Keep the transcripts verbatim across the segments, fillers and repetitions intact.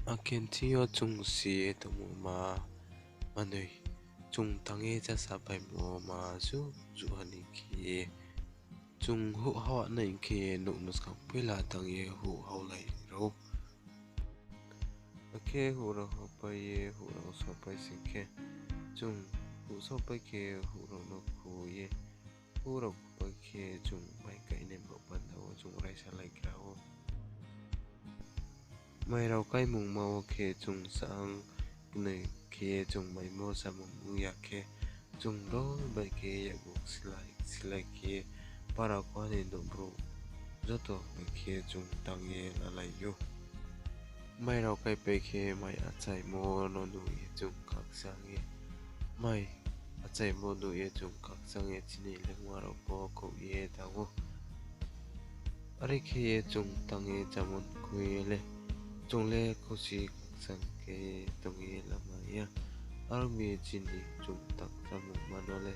Akhe thing yo chung si ye tongmo ma, manoi chung tang ye chása phaimo ma, juh juh ha ni khe ye chung houh hao nai khe ye nouh no skang poila tang ye houh haolai rao. Akhe houh rao haopai ye houh rao saopai sing khe, chung houh saopai khe houh rao no khu ye, houh rao khupai khe chung mai kainai baoh panda wo chung raisalaigra ou. Mai rao kaimungma wo khe chung saang knoi khe ye chung maimo samung ong ya khe, chung dol bai khe yakgu silai silai khe para kha ni nouhbrouh joto bai khe chung tang ye lalai ou. Mai rao kaipai khe mai achaimo no nuh ye chung khakchang ye, mai achaimo nuh ye chung khakchang ye chini lengma rao pho khouh ye thanng ou. Are khe ye chung tang ye chámo khui ye le, chung le khusi khakchang khe tong ye lama ya. Aro mi chini chung tang chámungma no le,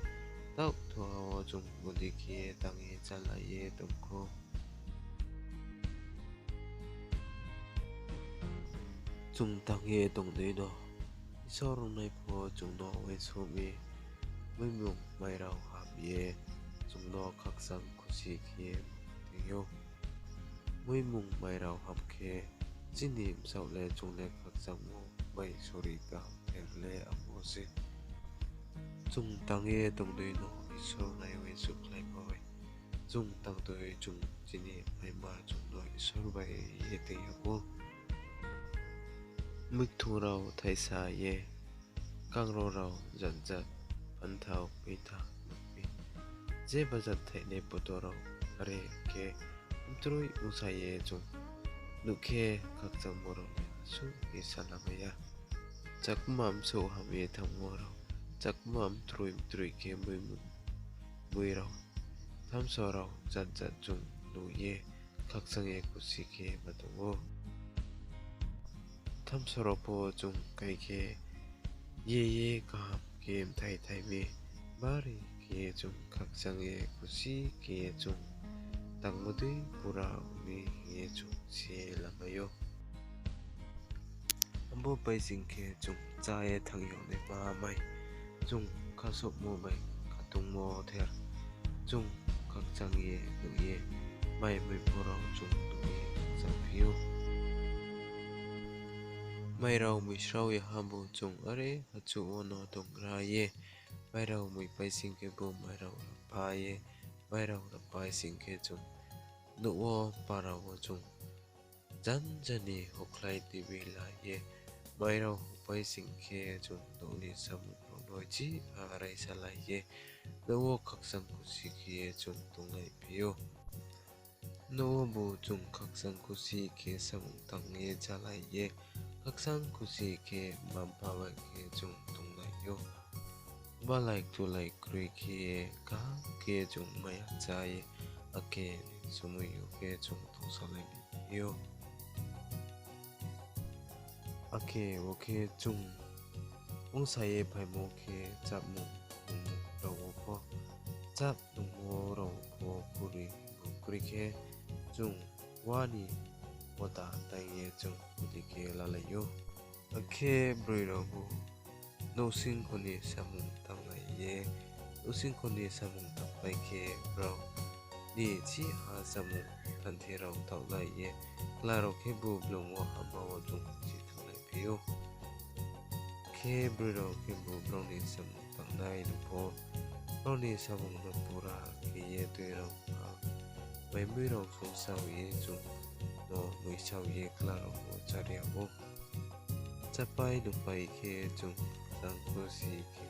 taoh thua wo chung bodi khe ye tang ye chálai ye tong khou. Chung tang ye tong dei no, Isor ongnai pho chung no uaingsouh mi, muimung mai rao ham ye chung no khakchang khusi khe ye tong ou. Muimung mai rao ham khe, chini bsaoh le chung le khakchangmo bai sori kaham ther le abo se. Chung tang ye tong dei no Isor nai uaingsouh khlaimo bai, chung tang dei chung chini maima chung no Isor bai ye tong yag ou. Muikthung rao thaisa ye, kangrao rao jat jat, phanthao, peitha, nuhphi, je bajat thainai poto rao, are khe mtroi ongsa ye chung nuh khe khakchangmo rao ni suh ye salamai ya. Chakma bsouh ham ye thanngmo rao, chakma mtroi mtroi khe mui mui rao, thamso rao jat jat chung nuh ye khakchang ye khusi khe ma tong ou. Thamso rao pho chung kai khe, ye ye kaham khe bthai thai mi, bari khe chung khakchang ye khusi khe chung tangmo dei pura ong mi hing ye chung se lamai ou. Abo pai sing khe chung chá ye thanng yag naima mai, chung khasouhmo bai khatungmo ther, chung khakchang ye nuh ye, mai mui pho rao chung nuh ye khakchangphi ou. Mai rao mui srao ya habu chung are hachuh wo no tonggra ye, mai rao mui pai sing khebu mai rao rapha ye, mai rao rapha sing khe chung nouh wo para wo chung janja ni houhkhlai tuibi la ye, mai rao houhpai sing khe chung nouh ni samung rao no chih ha raisalai ye, nouh wo khakchang khusi khe ye chung tonglaiphi ou. Nouh wobu chung khakchang khusi khe samung tang ye chálai ye, khakchang khusi khe mma-mpha bai khe chung tonglai ou. Balai klulai kroi khe ye, kaham khe chung mai ya chá ye, akhe somoi yo khe chung tongsalai ou. Akhe wo khe chung ongsa ye phaimo khe chámung nungmung rao wo pho, chá nungmo rao wo pho kroi, kroi khe chung wa ni mota tang ye chung bodi khe lalai ou. Akhe broi raobu nouhsingkho ni samung tanglai ye, nouhsingkho ni samung tangpai khe brao ni chih ha samung thanthi rao taohlai ye, kla rao khebu blung wo hama wo chung si thunglaiphi ou. Khe broi rao khebu brao ni samung tangnai no pho, brao ni samung no pura khe ye tui rao ha, mai mui rao sungsao ye chung no muisao ye kla rao no chári yag ou. Chápai nungpai khe chung khakchang khusi khe,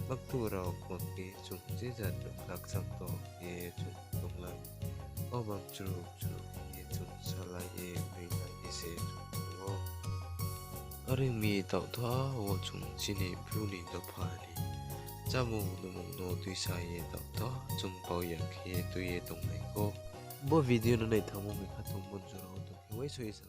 baktuh rao kma khe chung je jat no khakchang to ye chung tonglai. Omam chruh chruh ye chung salai ye muilai ye se chung tong ou. Are ong mi taohtha wo chung chini Bru ni dopha ni chámung nungmung no tuisa ye taohtha chung pao ya khe tui ye tongnai khou. Bo video no nai thanngmo bai khatung bon jora wo tong khe uaingsouh ye sa